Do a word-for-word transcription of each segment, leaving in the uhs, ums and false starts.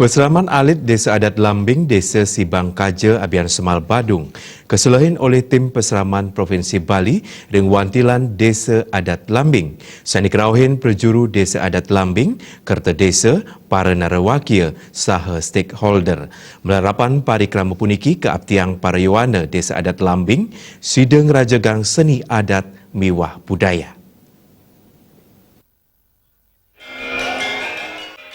Pesraman Alit Desa Adat Lambing, Desa Sibang Kaja, Abian Semal, Badung, kasolehin olih tim pesraman Provinsi Bali ring wantilan Desa Adat Lambing, sane karauhin prajuru Desa Adat Lambing, kerta desa, para narawakia, saha stakeholder. Malarapan parikrama puniki kaaptiang para yowana Desa Adat Lambing, sida ngrajegang seni adat miwah budaya.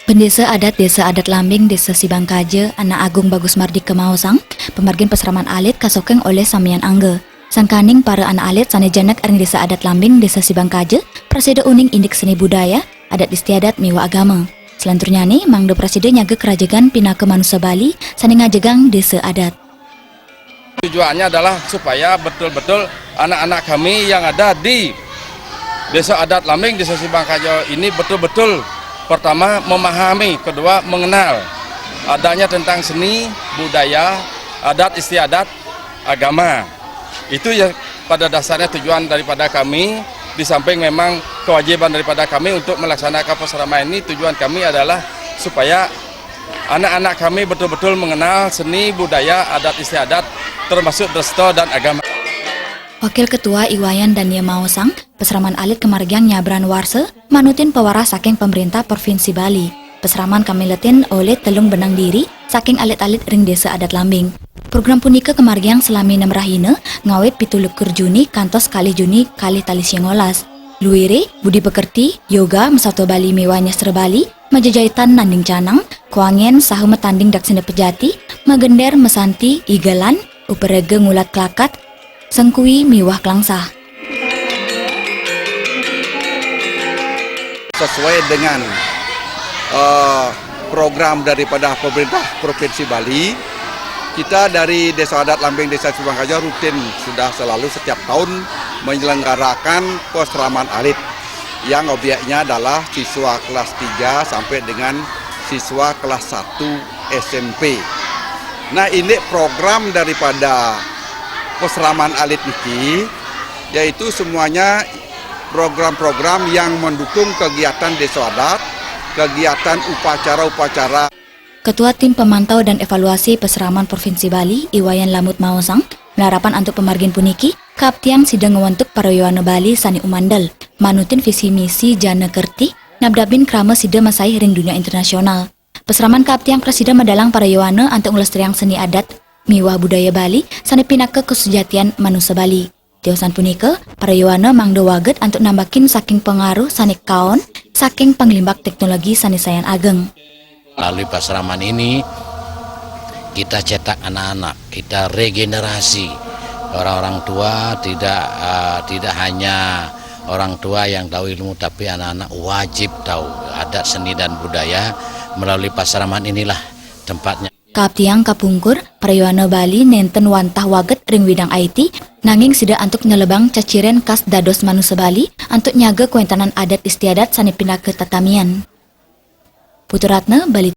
Bendesa Adat Desa Adat Lambing, Desa Sibang Kaja, Anak Agung Bagus Mardika maosang, pamargin pasraman alit kasoking olih samian angga. Sangkaning para anak alit sane jenek ring Desa Adat Lambing, Desa Sibang Kaja, prasida uning indik seni budaya, adat istiadat miwah agama. Salanturnyane, mangda prasida nyaga karajegan pinaka manusa Bali sane ngajegang desa adat. Tujuannya adalah supaya betul-betul anak-anak kami yang ada di Desa Adat Lambing, Desa Sibang Kaja ini betul-betul, pertama, memahami, kedua, mengenal adanya tentang seni, budaya, adat istiadat, agama. Itu ya pada dasarnya tujuan daripada kami, di samping memang kewajiban daripada kami untuk melaksanakan pesraman ini, tujuan kami adalah supaya anak-anak kami betul-betul mengenal seni, budaya, adat istiadat, termasuk dresta dan agama. Wakil Ketua I Wayan Dania maosang, pasraman alit kamargiang nyabran warsa, manutin pawarah saking Pemerintah Provinsi Bali. Pasraman kamiletin olih telung benang diri saking alit-alit ring Desa Adat Lambing. Program punika kamargiang salami nem rahina, ngawit pitu likur Juni kantos kalih Juni kalih tali sangalas. Luire, budi pekerti, yoga, masatua Bali miwah nyastra Bali, majejaitan nanding canang, kwangen saha matanding daksina pejati, magender, masanti, igelan, uparega ngulat klakat, sengkui miwah klangsah. Sesuai dengan, eh, program daripada pemerintah Provinsi Bali, kita dari Desa Adat Lambing, Desa Sibang Kaja rutin sudah selalu setiap tahun menyelenggarakan pesraman alit yang objeknya adalah siswa kelas tiga sampai dengan siswa kelas satu S M P. Nah, ini program daripada pesraman alit niki, yaitu semuanya program-program yang mendukung kegiatan desa adat, kegiatan upacara-upacara. Ketua Tim Pemantau dan Evaluasi Pasraman Provinsi Bali, I Wayan Lamut maosang, malarapan antuk pamargin puniki, kaaptiang sida ngwentuk para yowana Bali sane umandel, manutin visi misi Jana Kerti, nabdabin krama sida masaih ring dunia internasional. Pasraman kaaptiang prasida medalang para yowana antuk nglestariang seni adat miwah budaya Bali sane pinaka kasujatian manusa Bali. Tiosan punika, para yowana mangda waget antuk nambakin saking pangaruh sane kaon saking panglimbak teknologi sane sayan ageng. Melalui pasraman ini, kita cetak anak-anak, kita regenerasi orang-orang tua, tidak, eh, tidak hanya orang tua yang tahu ilmu, tapi anak-anak wajib tahu adat seni dan budaya. Melalui pasraman inilah tempatnya. Kaaptiang kapungkur, para yowana Bali nenten wantah waget ring widang I T, nanging sida antuk nelebang ceciren khas dados manusa Bali antuk nyaga kawentanan adat istiadat sane pinaka tatamian. Putu Ratna, Bali.